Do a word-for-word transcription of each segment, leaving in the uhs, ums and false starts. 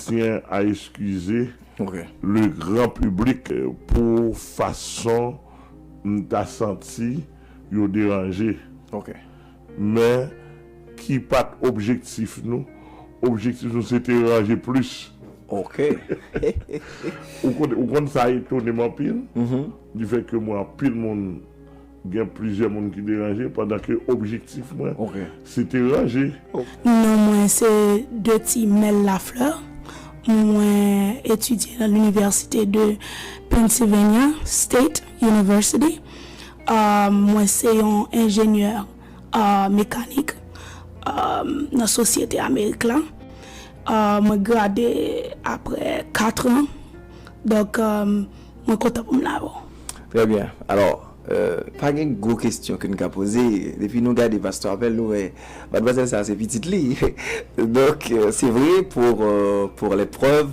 tiens à excuser Ok. le grand public pou fason m ta santi yo deranje. Ok. Men ki pa t objektif nou. Objektif nou se te ranje plis. Ok. Ou konn, ou konn sa etone m anpil, di fè ke mwen anpil moun, gen plizyè moun ki deranje, pandan ke objektif mwen Ok. se te ranje. Non mwen se Deti Mel Lafleur. Mwen etidye nan Linivèsite de Pennsylvania State University. Uh, mwen se yon enjenyè uh, mekanik uh, nan sosyete Amerik la. Uh, mwen grade apre kat an. Donk, uh, mwen kontan pou m la avè w. Trè byen. Alò, euh, pa gen gwo kesyon ke n ka poze. Depi nou gade Pastè Amel, nou wè madmwazèl sa se pitit li. Donk, euh, se vre pou, euh, pou lèprèv,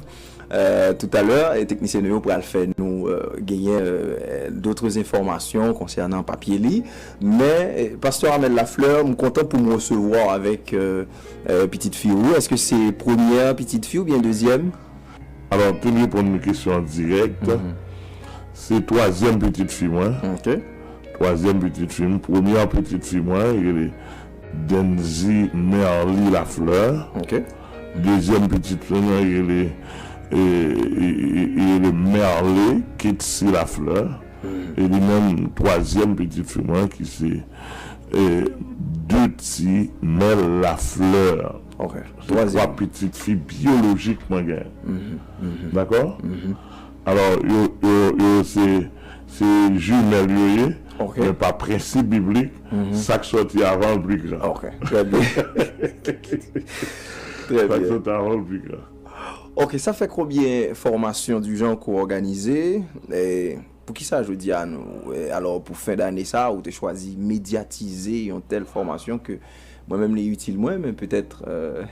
euh, toutalè, e teknisyen nou yo pral fè nou euh, genyen euh, d'autres informations concernant papye li. Men, euh, Pastè Amel Lafleur, m kontan pou m resevwa avèk euh, euh, pitit fi ou. Èske se premyè pitit fi oubyen dezyèm? Alò, pou n reponn kesyon an dirèk, se twazyèm pitit fi mwen. Ok. Twazyèm pitit fi m. Premyè pitit fi mwen, rele Denzy Merly Lafleur. Ok. Dezyèm pitit fi mwen, rele, e, e, e, rele Merly Ketsy Lafleur. E li menm, twazyèm pitit fi mwen, ki se e, Deti Mel Lafleur. Ok. Se twa Twazyèm. Pitit fi byolojik mwen gen. Dakò? Alò, yo, yo, yo se, se jimèl yo ye, Ok. Men pa prensip biblik, sa k sòti avan l pi gran. Ok. Trè byen. Trè Sa k byen. Sòti avan l pi gran. Ok, sa fè konbyen fòmasyon du genre ke w òganize? E, pou ki sa jodi a nou, e, alò, pou fen dane sa, ou te chwazi medyatize yon tèl fòmasyon ke mwen menm li itil mwen, men petèt euh,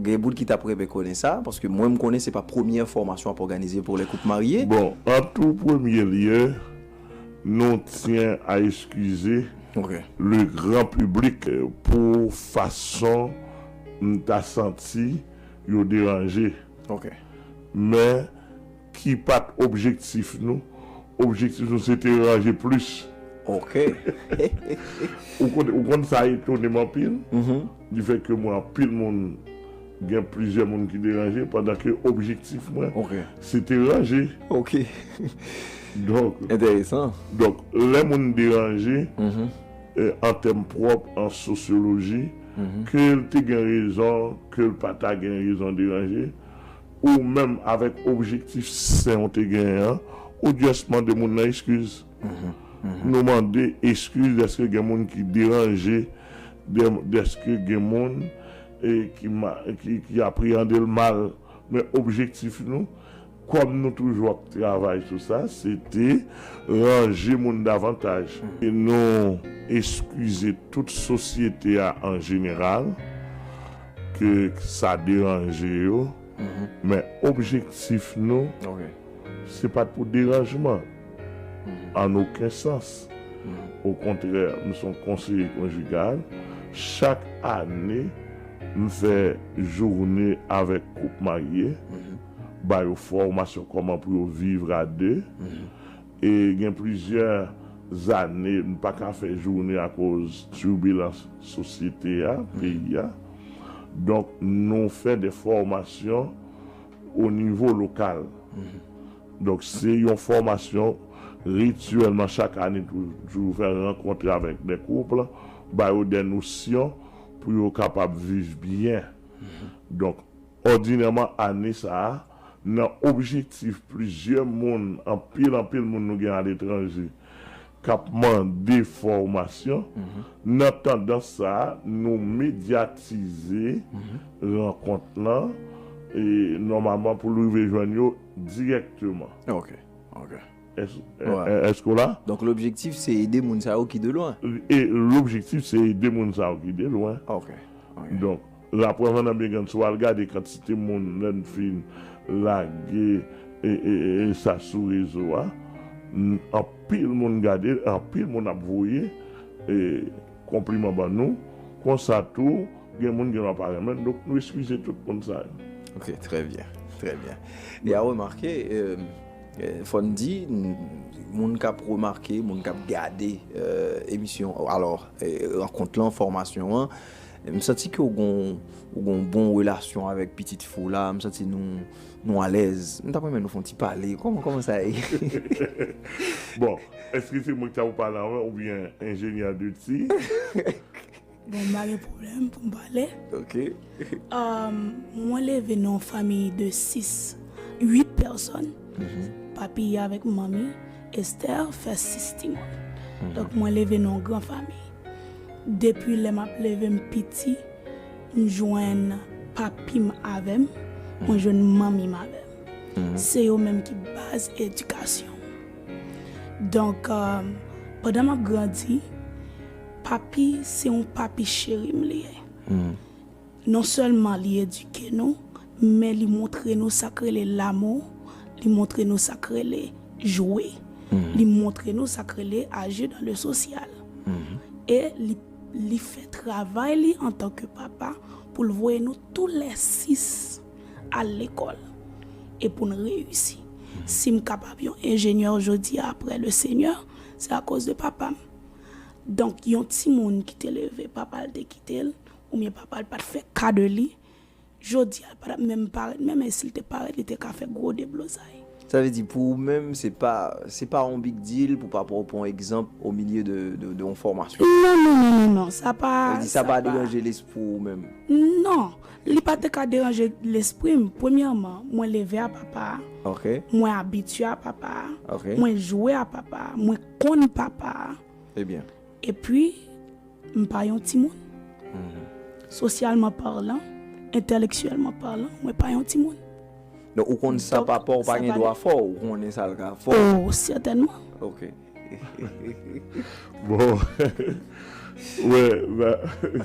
gen moun ki t ap renmen konnen sa, paske mwen m konnen se pa premyè fòmasyon ap òganize pou lè koup marye. Bon, an tou premye lye, nou tyen a eskize Ok. le gran piblik pou fason m ta santi yo deranje. Ok. Men ki pa t objektif nou. Objektif nou se te ranje plis. Ok. Ou konn, ou konn sa etone m anpil. Di fè ke mwen anpil moun, gen plizyè moun ki deranje, pandan ke objektif mwen Ok. se te ranje. Ok. Donk, Enteresan. donk lè moun deranje, e, an tèm pwòp, an sosyoloji, ke l te gen rezon, ke l pa ta gen rezon deranje, ou menm avèk objektif sen ou te genyen an, ou just mande moun nan eskiz. Nou mande eskiz dèske gen moun ki deranje, dè- dèske gen moun e, ki, ma- ki, ki apreyande l mal. Men objektif nou, kòm nou toujou ap travay sou sa, se te ranje moun davantaj. E nou eskize tout sosyete a an jeneral ke sa deranje yo, men objektif nou, Ok. se pa t pou deranjman, an okenn sans. Okontrè, m se yon konseye konjigal. Chak ane, m fè jounen avèk koup marye, ba yo fòmasyon kòman pou yo viv a de. E gen plizyè zane, m pa ka fè jounen akoz tibilans sosyete a, peyi a. Donk, nou fè de fòmasyon o nivo lokal. Donk, se yon fòmasyon rityèlman chak ane, toujou fè rankontre avèk de koup, ba yo de nosyon pou yo kapab viv byen. Donk, òdinèman, ane sa a, nan objektif plizyè moun, anpil, anpil moun nou gen aletranje, k ap mande fòmasyon, nan tandans sa a, nou medyatize rankont lan, e nòmalman pou l rive jwenn yo dirèkteman. Ok. Ok. Èske w la? Donk, lobjektif, se ede moun sa yo ki de lwen. E lobjektif, se ede moun sa yo ki de lwen. Ok. Ok. Donk, laprèv an nan byen grann, si w al gade kantite moun, lè n fin lage e, e, e, e sa sou rezo a, n- anpil moun gade, anpil moun ap voye e, konpliman ban nou. Konsa tou, gen moun gen dwa pa renmen n, donk nou eskize tout moun sa yo. Ok, trè byen, trè byen. E a remake, euh, euh, fò n di, n- moun k ap remake, moun k ap gade euh, emisyon, alò, euh, rankont lan, fòmasyon an, m santi ke w gon, w gon bon relasyon avèk pitit fi w la, m santi nou, nou alèz. M t ap renmen nou fè yon ti pale. Kòman, kòman sa ye? Bon, èske se mwen ki ta pou pale anvan oubyen enjenyè de ti? Bon, m pa gen pwoblèm pou m pale. Ok. Um, mwen leve nan yon fanmi de sis, uit pèsòn. Papi avèk manmi, Esther, fè sis timoun. Donk, mwen leve nan yon gran fanmi. Depi lè m ap leve m piti, m jwenn papi m avè m, mwen jwenn manmi m avè m. Se yo menm ki baz edikasyon. Donk, um, pandan m ap grandi, papi se yon papi cheri m li ye. Non sèlman li edike nou, men li montre nou sa k rele lamou, li montre nou sa k rele jwe, li montre nou sa k rele aji dan le sosyal. E li, li fè travay li antanke papa pou l voye nou tou lè sis al lekòl e pou n reyisi. Si m kapab yon enjenyè jodi a apre le Senyè, se akoz de papa m. Donk, yon timoun ki te leve, papa l te kite l, oubyen papa l pa t fè ka de li, jodi a l pa t ap menm parèt menm, e si l te parèt, li te ka fè gwo deblozay. Sa vle di pou ou menm, se pa, se pa yon big deal pou papa w pran egzanp o milye de, de, de yon fòmasyon. Non, non, non, non, non, sa pa. Sa vle di sa pa deranje lespri w menm. Non, li pa te ka deranje lespri m. Premyèman, mwen leve a papa a, Ok, mwen abitye a papa a, ok. Mwen jwe a papa a, mwen konn papa a. Ebyen. Epi, m pa yon timoun. Sosyalman palan, entèlektyèlman palan, mwen pa yon timoun. Donk, ou konn sa Donk, papa w pa sa gen pa dwa de- fè w, ou konnen sa l ka fè w. Oh, sètènman. Ok. Bon. Wè, ba,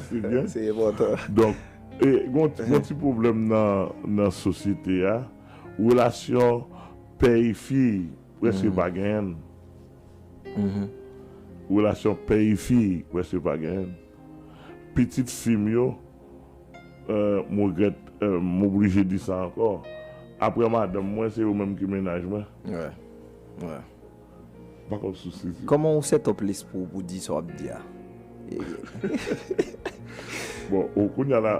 se byen. Se enpòtan. Donk, e, gon, gon ti pwoblèm nan, nan sosyete a. Relasyon pè e fi, prèske pa genyen. Relasyon pè e fi, prèske pa genyen. Pitit fi m yo, euh, m regrèt, euh, m oblije di sa ankò. Apre madanm mwen, se yo menm ki mennaj mwen. Wè. Wè. Pa konn sou sezi. Kòman ou set up lespri w pou di sa w ap di a? Bon, ou kounye a la.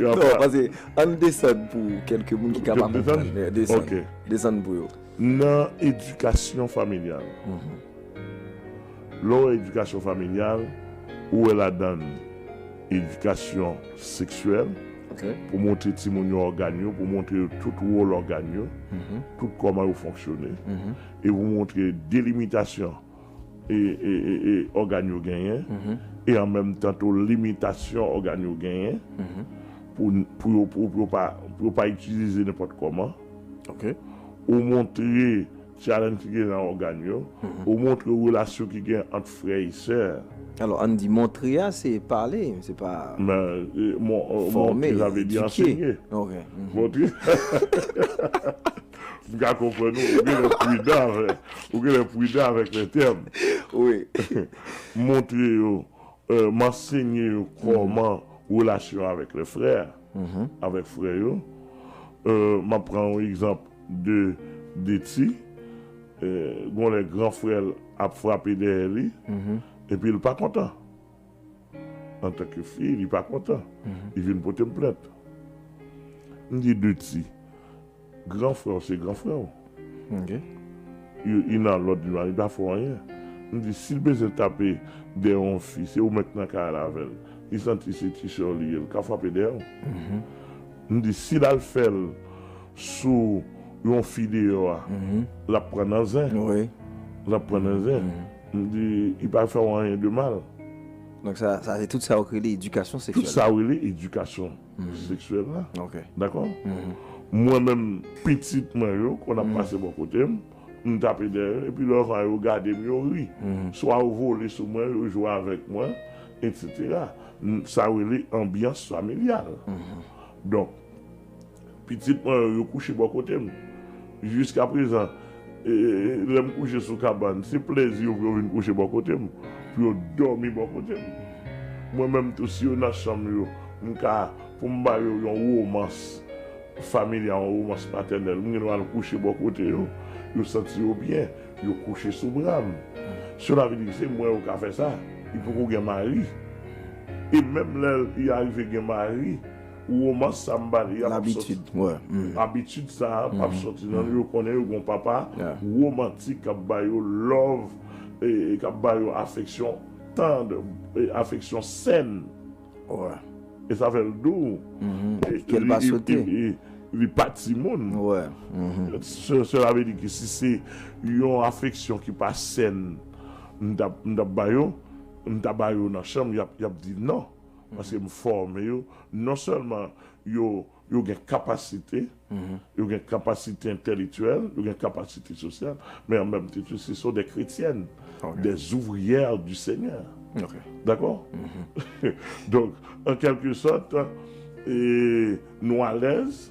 Non, paske ann desann pou kèlke moun ki ka pa konprann. Desann. Ok. Desann pou yo. Nan edikasyon familyal. Lè w wè edikasyon familyal, ou wè ladan l edikasyon seksyèl, Ok. Pou montre timoun yo ògàn yo, pou montre yo tout wòl ògàn yo, tout kòman yo fonksyone, e pou montre delimitasyon e, e, e, e ògàn yo genyen, e an menm tan tou limitasyon ògàn yo genyen, pou, pou, yo, pou, pou yo pa, pou yo pa itilize nenpòt kòman. Ok. Ou montre challenge ki gen nan ògàn yo, ou montre relasyon ki gen ant frè e sè. Alò, ann di montre a, se pale, se pa Men, e, mon, e, Fòme, montre, sa vle di edike. Ansenye. Ok. Montre. M ka konprann ou, ou genlè pridan avèk, ou genlè pridan avèk le tèm. Wi. Montre yo, e, m ansenye yo kòman relasyon avèk le frè, avèk frè yo. E, m ap pran yon egzanp de, de ti, e, gon lè gran frè l ap frape dèyè li, epi l pa kontan. Antanke fi, li pa kontan. Li vin pote m plent. M di de ti, gran frè w se gran frè w. Ok. Li, li nan lòd li, li pa fè w anyen. M di, si l bezwen tape dèyè yon fi, se ou menm k nan kay la avè l. Li santi se ti sè w li ye, l ka frape dèyè w. M di, si l al fè l sou yon fi deyò a, l ap pran nan zen. Wi. L ap pran nan zen. M di, li pa fè w anyen de mal. Donk, sa, sa se tout sa yo rele edikasyon Tout seksyèl. Sa yo rele edikasyon seksyèl la. Ok. Dakò? Mwen menm, pitit mwen yo, konn ap pase bò kote m, m tape dèyè yo, epi lè yo gade m, yo ri. Swa yo vole sou mwen, yo jwe avèk mwen, etsetera. N- Sa yo rele anbyans familyal. Donk, pitit mwen yo, yo kouche bò kote m. Jiskaprezan, e, e, lè m kouche sou kabann, se plèzi yo pou yo vin kouche bò kote m, pou yo dòmi bò kote m. Mwen menm tou, si yo nan chanm yo, m ka pou m ba yo yon womans familyal, yon womans patènèl, m gen dwa al kouche bò kote yo, yo santi yo byen, yo kouche sou bra m. Cela veut dire ke se mwen yo ka fè sa. Li poko gen mari. E menm lè li arive gen mari, womans sa m ba li a p ap sòti. Labitid, wè. Abitid sa a p ap sòti nan yo, yo konnen yo gen yon papa womantik k ap ba yo love, e, e k ap ba yo afeksyon tand, e, afeksyon sèn. E sa fè l dou. Ke l pa li, li, soti. Li, li, li pa timoun. Se, cela veut dire ke si se yon afeksyon ki pa sèn, m t ap, m t ap ba yo, m ta ba yo nan chanm, y ap, y ap di non. Paske m fòme yo, non sèlman yo, yo gen kapasite, yo gen kapasite entèlektyèl, yo gen kapasite sosyal, men an menm tan tou, ce sont des chrétiennes, des ouvrières du Seigneur. Dakò? Donk, an kèlke sòt, e, nou alèz,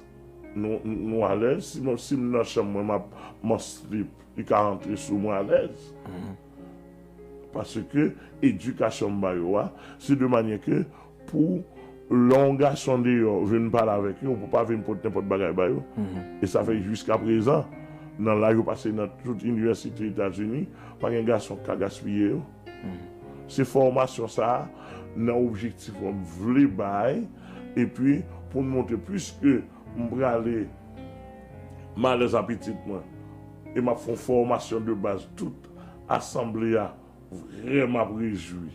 nou, nou alèz. Si mwen, si m nan chanm mwen, m ap, m an slip, li ka rantre sou mwen alèz. Paske edikasyon m ba yo a, se de manyè ke pou lè yon gason deyò vin pale avèk yo, ou pou pa vin pote nenpòt bagay ba yo. E sa fè jiska prezan, nan laj yo pase nan tout inivèsite Etazini, pa gen gason k ka gaspiye yo. Se fòmasyon sa a, nan objektif mwen, m vle bay, epi pou n montre, piske m prale, m alèz a pitit mwen, e m ap fè yon fòmasyon de baz, tout asanble a vrèman ap rejwi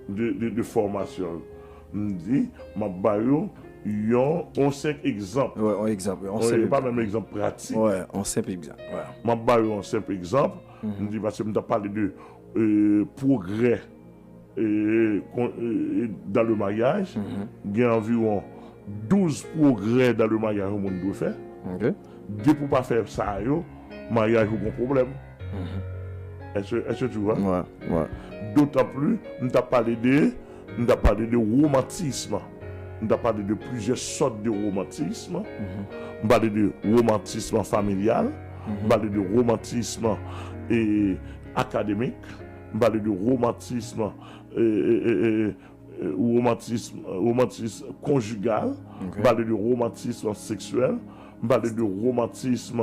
de, de, de fòmasyon. M di, m ap ba yo yon, yon senp egzanp. Wè, yon egzanp, yon senp egzanp. Wè, pa menm egzanp pratik. Wè, yon senp egzanp. Wè. M ap ba yo yon senp egzanp. M di, paske m t ap pale de, e, pwogrè, e, kon, e, e, dans le mariage, gen anviwon douz pwogrè dans le mariage yon moun dwe fè. Depi w pa fè sa yo, maryaj ou gon pwoblèm. Èske, èske tu vois? Dotan plis, m t ap pale de, m t ap pale de womantism. M t ap pale de plizyè sòt de womantism. M pale de womantism familyal. M pale de womantism, e, akademik. M pale de womantism, e, e, e, e, e, womantism, womantism konjigal, m pale de womantism seksyèl, m pale de womantism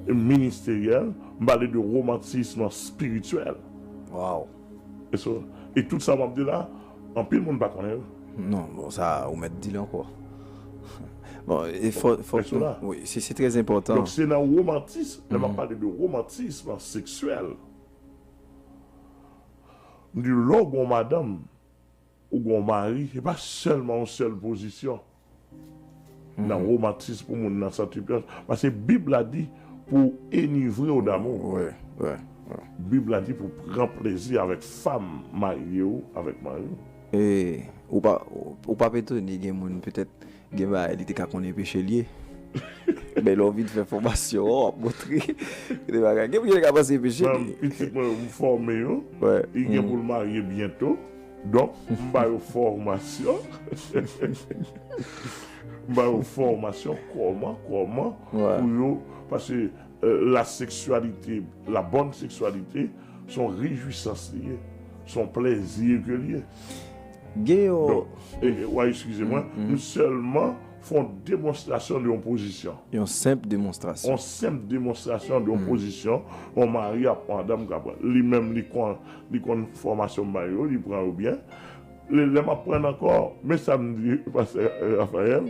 ministeryèl, m pale de womantism espirityèl. Wow. E so, e tout sa m ap di la, anpil moun pa konnen yo. Non, bon, sa, ou mèt di l ankò. Bon, e fò, fò, wi, se, se trè enpòtan. Donk, se nan womantism, lè m ap pale de womantism seksyèl, m di lè w gon madanm, ou gon mari, se pa sèlman yon sèl pozisyon. Nan womantism pou moun nan santi plas. Paske Bib la di pou enivre w damou. Wi, wi, wi. Bib la di pou pran plezi avèk fanm marye w, avèk mari w. E ou pa, ou, ou p ap etone gen moun petèt gen bagay li te ka konnen peche l ye. Men lè w vin fè fòmasyon an, w ap montre de bagay. Gen moun ki te ka panse peche l ye. Pitit mwen yo, m fòme yo. Li gen pou l marye byento. Donk, m ba yo fòmasyon. M ba yo fòmasyon kòman, kòman pou yo, paske, e, la sexualité, la bonne sexualité, se yon rejwisans li ye. Se yon plèzi ke li ye. Gen yon... Donk, e, e, w a eskize mwen, m sèlman fè yon demonstrasyon de yon pozisyon. Yon senp demonstrasyon. Yon senp demonstrasyon de yon pozisyon, yon mari ak madanm ka pran. Li menm, li konn, li konn fòmasyon m ba yo, li pran yo byen. Lè, lè m ap pran ankò, men sa m di, pastè Raphaël,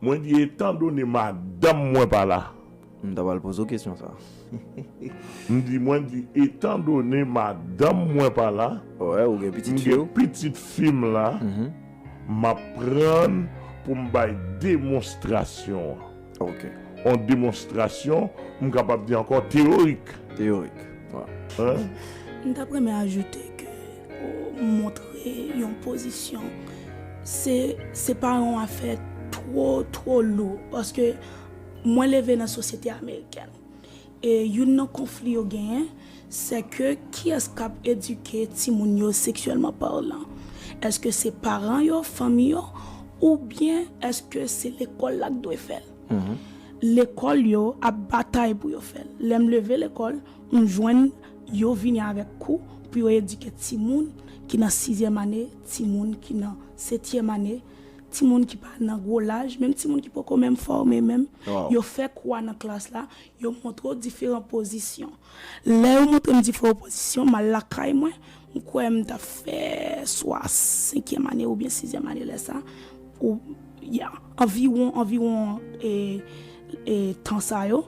mwen di, etandone madanm mwen pa la. M ta pral poze w kesyon sa. M di, mwen di, etandone madanm mwen pa la, m gen pitit fi m la, m ap pran pou m bay demonstrasyon an. Yon demonstrasyon, m kapab di ankò teyorik. Teyorik. M t ap renmen ajoute ke, o, montre yon pozisyon, se, se pa yon afè twò, twò lou, paske mwen leve nan sosyete amerikèn. E youn nan konfli yo genyen, se ke kiyès k ap edike timoun yo seksyèlman palan? Èske se paran yo, fanmi yo, oubyen èske se lekòl la k dwe fè l? Lekòl yo ap batay pou yo fè l. Lè m leve lekòl, m jwenn yo vini avèk kou pou yo edike timoun ki nan sizyèm ane, timoun ki nan setyèm ane, timoun ki pa nan gwo laj, menm timoun ki poko menm fòme menm, Wow. Yo fè kou a nan klas la, yo montre w diferan pozisyon. Lè yo montre m diferan pozisyon, m al lakay mwen, m kwè m t ap fè swa senkyèm ane oubyen sizyèm ane lè sa, ou, yeah, anviwon, anviwon e, e, tan sa yo.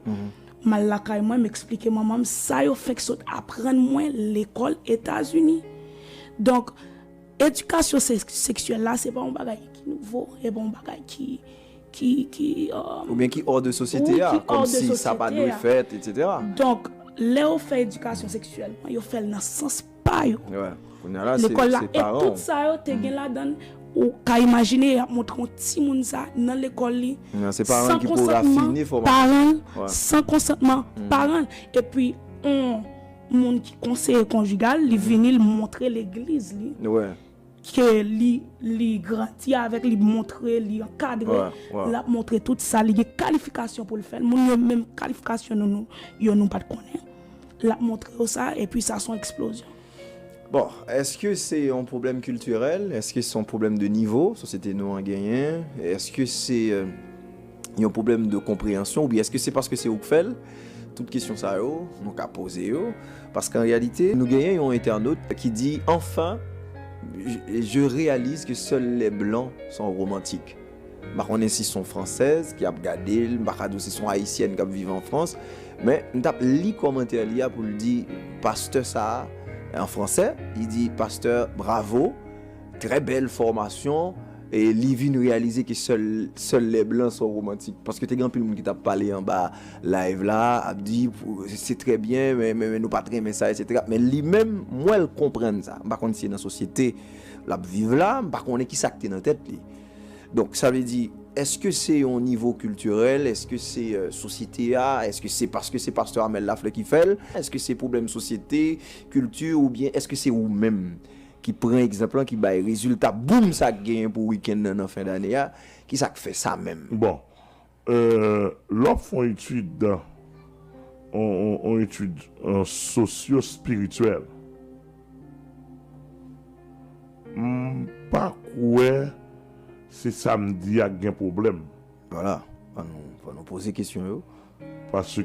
M al lakay mwen, m eksplike manman m sa yo fenk sot aprann mwen lekòl Etazini. Donk, edikasyon sèk- seksyèl la, se pa yon bagay ki nouvo, se pa yon bagay ki, ki, ki, um, Oubyen ki hors de sosyete Wi, a, ki hors de kòmsi sa pa dwe sosyete a. Fèt, etsetera. Donk, lè yo fè edikasyon seksyèl, yo fè l nan sans pa yo. Ouais. Kounye a la, se Lekòl la, se e paran tout w. Sa yo te gen ladan, ou ka imajine y ap montre yon timoun sa nan lekòl li. Non, se paran San ki pou konsantman rafine fòmasyon. Paran l, Ouais. San konsantman paran l. Epi, yon moun ki konseye konjigal, li vini, li montre legliz li. Ouais. Ke li, li grandi avèk, li montre, li ankadre, Ouais, ouais. L ap montre tout sa, li gen kalifikasyon pou l fè l. Moun yo menm kalifikasyon nou, nou, yo nou pa t konnen. L ap montre yo sa, epi sa se yon eksplozyon. Bon, èske se yon pwoblèm kiltirèl? Èske se yon pwoblèm de nivo sosyete nou an genyen? Èske se euh, yon pwoblèm de konpreyansyon? Oubyen èske se paske se ou k fè l? Tout kesyon sa yo, nou ka poze yo. Paske an reyalite, nou genyen yon entènot ki di, enfin, je, je réalise que seuls les blancs sont romantiques. M pa konnen si se yon fransèz ki ap gade l, m pa ka di w si se yon ayisyèn k ap viv an Frans, men m t ap li kòmantè li a pou l di pastè sa a, an fransè, li di pastè bravo, trè bèl fòmasyon, e li vin reyalize ke sèl, sèl lè blan son romantik. Paske te gen anpil moun ki t ap pale anba live la, ap di pou- se trè byen, men, men, men nou pa t renmen sa, etsetera. Men li menm, m wè l konprann sa. M pa konn si se nan sosyete l ap viv la, m pa konnen ki sa k te nan tèt li. Donk, sa vle di, èske se yon nivo kiltirèl? Èske se euh, sosyete a? Èske se paske se pastè Amel Lafleur ki fè l? Èske se pwoblèm sosyete, kilti, oubyen èske se ou menm ki pran egzanp lan, ki bay rezilta boum sa k genyen pou wikenn nan, nan fen dane a? Ki sa k fè sa menm? Bon, euh, lè w ap fè yon etid, yon, yon, yon etid euh, sosyo-espirityèl, m pa kwè se sa m di a k gen pwoblèm. Vwala, fò nou, fò nou poze kesyon yo. Paske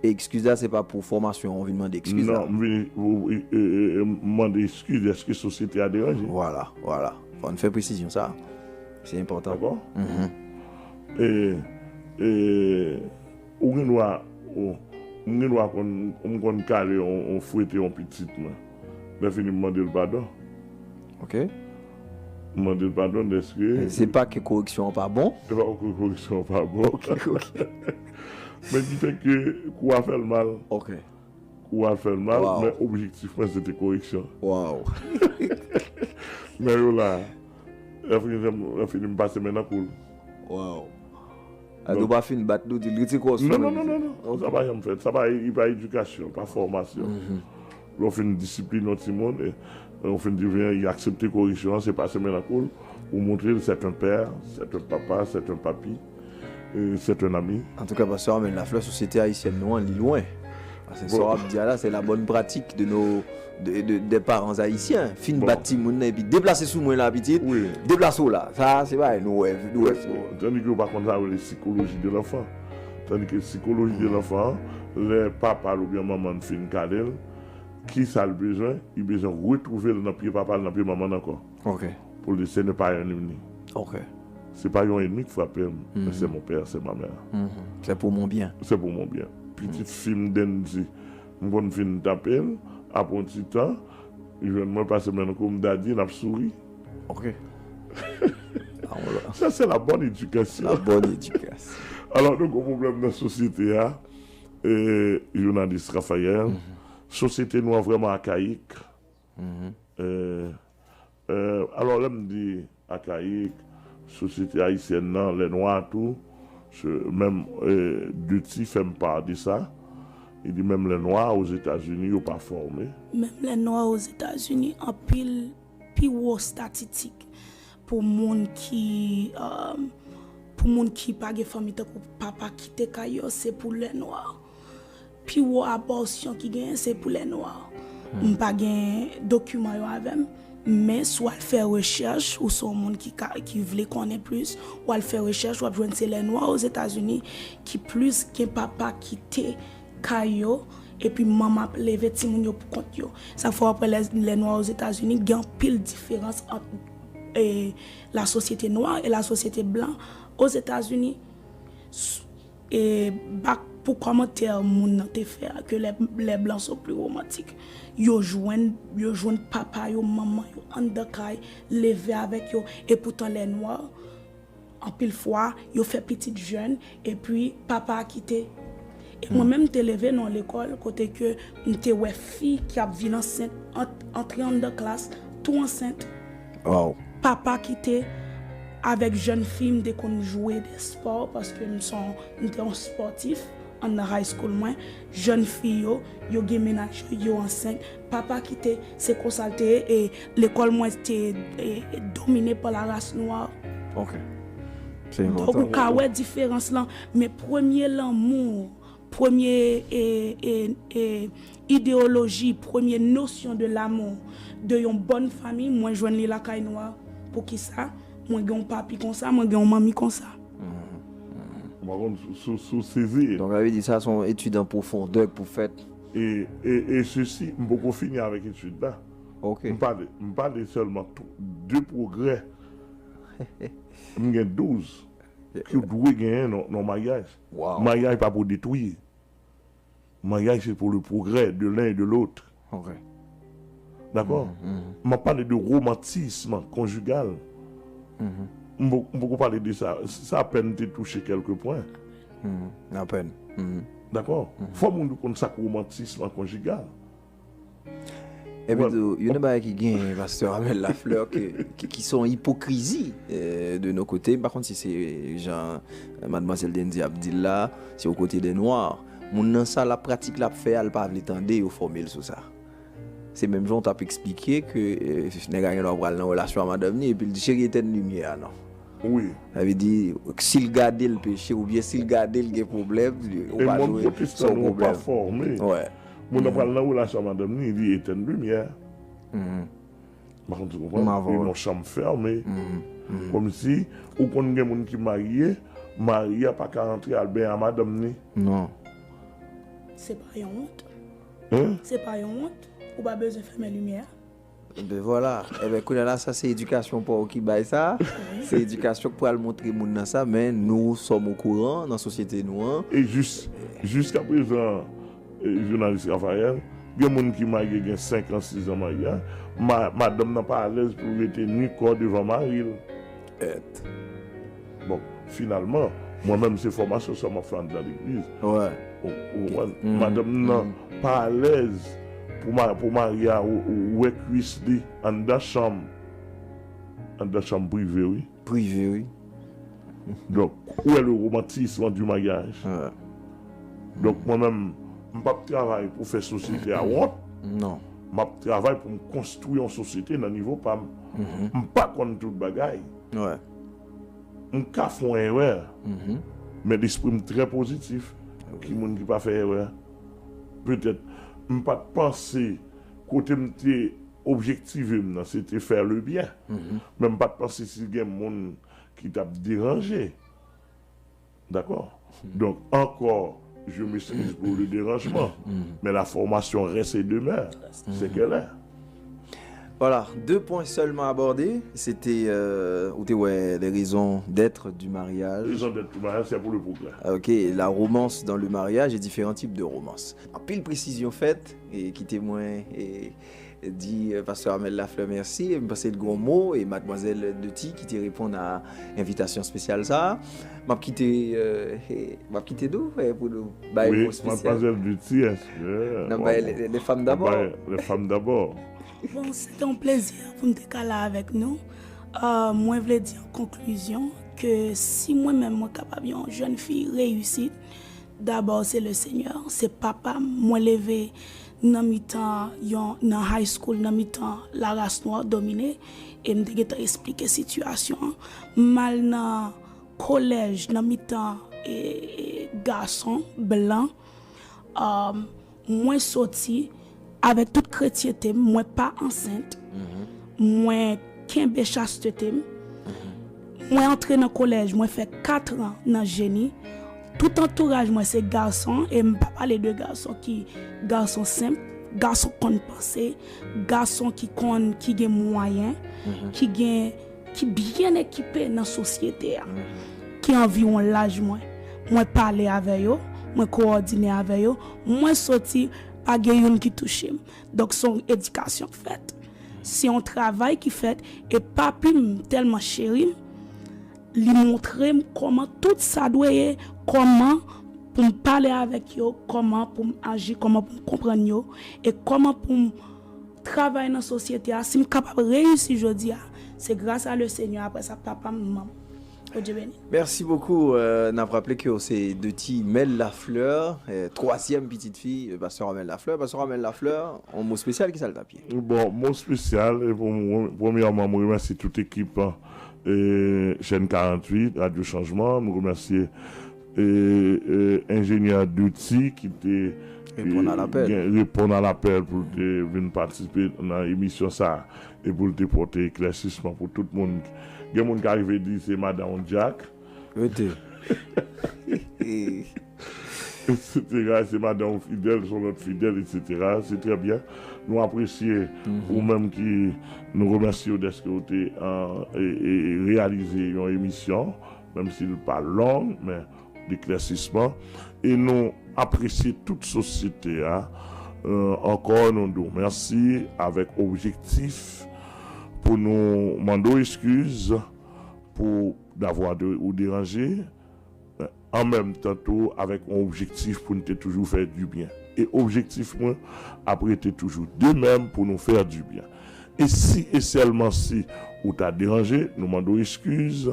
E ekskiz la, se pa pou fòmasyon an, ou vin mande ekskiz la. Non, m vini ou- e- e- e- mande ekskiz, èske sosyete a deranje? Vwala, vwala. Fò n fè presizyon sa. Se enpòtan. Dakò? E, e, ou gen dwa, ou, m gen dwa konn, m konn kale, on, on fwete on pitit mwen. Lè fini m mande l padon. Ok. M mande l padon dèske Se pa ke koreksyon an pa bon. Se pa ke koreksyon an pa bon. Ok, ok. Men ki fè ke kou a fè l mal. Ok. Kou a fè l mal, Wow. Men objektif mwen se te koreksyon. Wow. Men yo la, lè fini, lè fini m pase men nan kou l. Wow. Ado pa fin bat nou, di l retire kò sou Non, mwen, non, non, non, non. Sa pa janm fèt. Sa pa, li pa edikasyon, pa fòmasyon. Lè w fin disipline yon timoun, e, e w fin di, vyen, li aksepte koreksyon an, se pase men nan kou l, ou montre l c'est un père, c'est un papa, c'est un papi, e c'est un ami. Antouka, pastè Armel Lafleur, sosyete ayisyèn nou an, li lwen. Paske sa w ap di a la, se la bonne pratique de nos, de, de, des parents haïtiens. Fin bat timoun nan, epi deplase sou mwen la, pitit. Wi. Deplase w la. Sa, se bagay nou wè, nou wè. Bon, tandis ke ou pa konn sa yo rele psychologie de l'enfant. Tandis que psychologie de l'enfant, lè papa l oubyen manman l fin kale l, ki sa l bezwen? Li bezwen retwouve l nan pye papa l, nan pye manman l ankò. Ok. Pou l di, ce n'est pas un ennemi. Ok. Se pa yon ènmi k frape m, men c'est mon père, c'est ma mère. Mhm. C'est pour mon bien. C'est pour mon bien. Pitit fi m, Dendy, m konn fin tape l, apre yon ti tan, li jwenn mwen pase men nan kou m, Daddy, n ap souri. Ok. Ah, voilà. Ça, c'est la bonne éducation. La bonne éducation. Alò, nou gen pwoblèm nan sosyete a, e, jounalis Raphaël, sosyete nou an vrèman akayik. E, e, alò, lè m di akayik, sosyete ayisyèn nan, lè nwa tou, se, menm e, Duty fè m pa de sa, li di menm lè nwa Ozetazini, yo pa fòme. Menm lè nwa Ozetazini, anpil pi wo estatitik pou moun ki, um, pou moun ki pa gen fanmi tankou papa kite kay yo, se pou lè nwa. Pi wo abòsyon ki genyen, se pou lè nwa. M pa gen dokiman yo avè m, Men si w al fè rechèch, ou se yon moun ki ka, ki vle konnen plis, w al fè rechèch, w ap jwenn se lè nwa Ozetazini ki plis gen papa kite kay yo, epi manman ap leve timoun yo pou kont yo. Sa fè w ap wè lè, lè nwa Ozetazini gen anpil diferans ant e, la sosyete nwa e la sosyete blan Ozetazini. S- e, bak pou kòmantè moun nan te fè a, que les, les blancs sont plus romantiques. Yo jwenn, yo jwenn papa yo, manman yo anndan kay, leve avèk yo, epoutan lè nwa, anpil fwa, yo fè pitit jèn, epi papa a kite. E mwen menm, m te leve nan yon lekòl kote ke m te wè fi ki ap vin ansent, ant, antre anndan klas, tou ansent. Papa kite, avèk jèn fi, m te konn jwe de spò, paske m se yon, m te yon spòtif anndan high school mwen. Jèn fi yo, yo gen mennaj yo, yo ansent. Papa kite, se konsa l te ye, e lekòl mwen te, e, domine pa la ras nwa. Ok. Se enpòtan. Donk, ou ka wè diferans lan, men premye lanmou, premye, e, e, e, ideyoloji, premye notion de l'amour de yon bòn fanmi, mwen jwenn li lakay nwa. Poukisa? Mwen gen yon papi konsa, mwen gen yon manmi konsa. Ou pa konn si, si, si w sezi. Donk, sa vle di sa se yon etid an pwofondè k pou fèt. E, e, e sesi, m poko fini avèk etid la. Ok. M pale, m pale sèlman tou- de pwogrè. M gen douz ki w dwe genyen nan, nan maryaj. Wow. Maryaj pa pou detwi. Maryaj se pou le progrès de l'un et de l'autre. Ok. Dakò? M ap pale de romantisme conjugal. M po- m poko pale de sa. Sa apèn te touche kèlke pwen. Apèn. Dakò? Fò moun yo konn sa k romantisme conjugal. Epi tou, youn nan bagay ki gen, pastè Amel Lafleur, ke, ki, ki se yon ipokrizi, eh, de nos côtés. M pa konn si se jan, eh, madmwazèl Dendy ap di l la, se o kote dè nwa. Moun nan sa l ap pratik l ap fè a, l pa vle tande yo fòme l sou sa. Se menm jan w t ap eksplike ke, eh, nèg la gen dwa pral nan relasyon a madanm li, epi l di, cheri, etèn limyè a non. Wi. Sa vle di, si l gade l peche, oubyen si l gade l gen pwoblèm, ou pa dwe se yon pwoblèm. Wè. Moun nan pral nan relasyon a madanm ni, li etèn limyè. M pa konn si w konprann. Li nan chanm fèmen. Kòmsi, ou konn gen moun ki marye, mari a pa ka antre al benyen a madanm ni. Non. Se pa yon wont. Hein? Se pa yon wont. Ou pa bezwen fèmen limyè a. Enben vwala. Enben kounye a la, sa se edikasyon pa w ki bay sa. Se edikasyon k pral montre moun nan sa, men nou sòm okouran nan sosyete nou an. E jis, jiskaprezan, e, jounalis Raphaël, gen moun ki marye gen senk an, sis an maryaj, ma, madanm nan pa alèz pou l rete ni kò devan mari l. Bon, finalman, mwen menm se fòmasyon sa m ap fè anndan legliz. Ou, ou konprann? Madanm nan pa alèz pou ma, pou mari a ou, ou wè kwis li anndan chanm. Anndan chanm prive, wi. Prive, wi. Donk, où est le romantisme du mariage? Donk, mwen menm, m p ap travay pou fè sosyete a wont. Non. M ap travay pou m konstwi yon sosyete nan nivo pa m. M pa konn tout bagay. M ka fè yon erè, men lespri m trè pozitif. Ki moun ki pa fè erè? Petèt, m pa t panse kote m te objektive m nan, se te fè le byen. Men m pa t panse si gen moun ki t ap deranje. Dakò? Donk, ankò, je m'excuse pour le dérangement, mais la formation reste et demeure, c'est qu'elle est. Voilà, deux points seulement abordés. C'était, euh, ou te wè, les raisons d'être du mariage. Raison d'être du mariage, c'est pour le progrès. Ok, la romance dans le mariage et différents types de romance. Anpil presizyon fèt, e kite mwen, e, di, euh, pastè Amel Lafleur mèsi. M panse l gen yon mo, e madmwazèl Duty ki te reponn a envitasyon espesyal sa a. M ap kite, euh, e, m ap kite nou, e, pou nou bay yon mo espesyal. Wi, madmwazèl Duty, èske n ap bay les, les femmes d'abord? N ap bay les femmes d'abord. Bon, se te yon plezi pou m te ka la avèk nou. Euh, mwen vle di an konklizyon ke si mwen menm mwen kapab yon jèn fi reyisit, dabò se le Senyè, se papa m. Mwen leve nan mitan yon, nan high school, nan mitan la ras nwa domine, e m te gentan esplike sitiyasyon an. M al nan kolèj, nan mitan, e, e, gason blan. Um, mwen soti avèk tout kretyente m, mwen pa ansent. Mwen kenbe chastete m. Mwen antre nan kolèj, mwen fè kat an nan jeni. Tout antouraj mwen se gason, e m pa pale de gason ki gason senp, gason konn panse, gason ki konn, ki gen mwayen, ki gen, ki byen ekipe nan sosyete a, ki anviwon laj mwen. Mwen pale avè yo, mwen kowòdine avè yo, mwen soti, pa gen youn ki touche m. Donk, se yon edikasyon k fèt. Se yon travay ki fèt, e papi m tèlman cheri m, li montre m kòman tout sa dwe ye, kòman pou m pale avèk yo, kòman pou m aji, kòman pou m konprann yo, e kòman pou m travay nan sosyete a. Si m kapab reyisi jodi a, se gras a le Senyè, apre sa, papa m, manman m. Bondye beni. Mèsi bokou. Euh, n ap raple ke w se Deuty Mel Lafleur, euh, twazyèm pitit fi euh, pastè Amel Lafleur. Pastè Amel Lafleur, yon mo espesyal, ki sa l t ap ye? Bon, mo espesyal, e pou mwen, premyèman, mwen remèsye tout ekip euh, chèn karanntuit, Radyo Chanjman. Mwen remèsye e, e, enjenyè Deuty ki te Reponn a lapèl. Gen, reponn a lapèl pou l te vin patisipe nan emisyon sa a e pou l te pote eklèsisman pou tout moun. Gen moun ki arive di se madan w Jack. Rete. Etsetera. Se madan w Fidèl, se yon lòt Fidèl, etsetera. Se trè byen. Nou apresye ou menm ki nou remèsye w dèske w te an, e, e, reyalize yon emisyon, menm si l pa long, men deklèsisman. E nou apresye tout sosyete a. Euh, ankò, nou di w mèsi avèk objektif pou nou mande w eskiz pou davwa de, ou deranje, an menm tan tou avèk yon objektif pou n te toujou fè dibyen. E objektif mwen ap rete toujou de menm pou nou fè dibyen. E si e sèlman si ou ta deranje, nou mande w eskiz,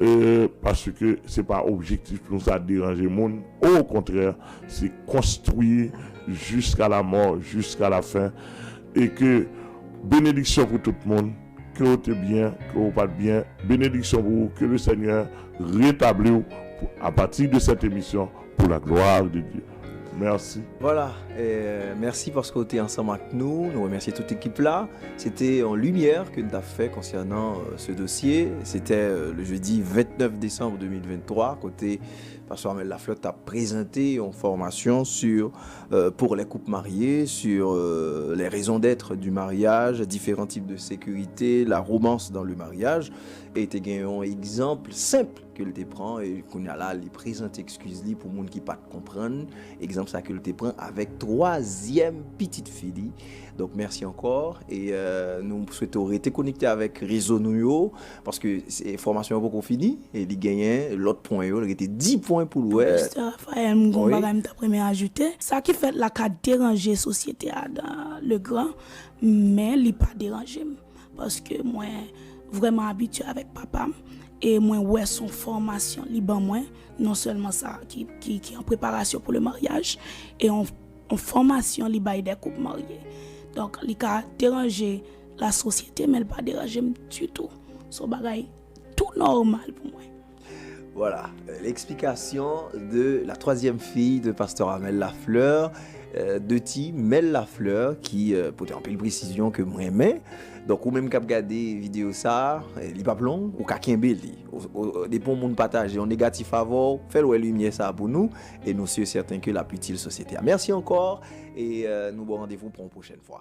euh, paske se pa objektif pou nou sa deranje moun. Okontrè, se konstwi jiska la mò, jiska la fen. E ke benediksyon pou tout moun, ke w te byen, ke w pa t byen, benediksyon pou ou, ke le Senyè retabli w pou, a pati de sèt emisyon, pour la gloire de Dieu. Mèsi. Voilà, euh, mèsi paske w te ansanm ak nou. Nou remèsye tout ekip la. Se te yon limyè ke n t ap fè konsènan euh, se dosye. Se te euh, le jeudi vingt-neuf décembre deux mille vingt-trois, kote pastè Amel Lafleur t ap prezante yon fòmasyon sur euh, pour les couples mariés, sur euh, les raisons d'être du mariage, différents types de sécurité, la romance dans le mariage. E te gen yon egzanp senp ke l te pran, e kounye a la, li prezante eskiz li pou moun ki pa t konprann egzanp sa ke l te pran avèk twazyèm pitit fi li. Donk, mèsi ankò, e euh, nou swete w rete konekte avèk rezo nou yo, paske se- fòmasyon an poko fini, e li genyen lòt pwen yo, li rete dis pwen pou l wè. Pastè Raphaël, m gon Wi. Bagay m t ap renmen ajoute. Sa ki fèt la ka deranje sosyete a dan le gran, men li pa deranje m. Paske mwen vrèman abitye avèk papa m, e mwen wè se yon fòmasyon li ban mwen, non sèlman sa ki, ki, ki an preparasyon pou le maryaj, e yon, yon fòmasyon li bay de koup marye. Donk, li ka deranje lasosyete, men li pa deranje m ditou. Se yon bagay tou nòmal pou mwen. Voilà, euh, l'explication de la troisième fille de Pasteur Amel Lafleur, euh, Deuty Mel Lafleur, ki euh, pote anpil presizyon ke m renmen. Donk, ou menm k ap gade videyo sa, euh, li p ap long, ou ka kenbe li. O- o- Depi yon moun pataje yon negatif avè w, fè l wè limyè sa pou nou, e nou si sèten ke l ap itil sosyete a. Mèsi ankò, e euh, nou ba w randevou pou yon pwochèn fwa.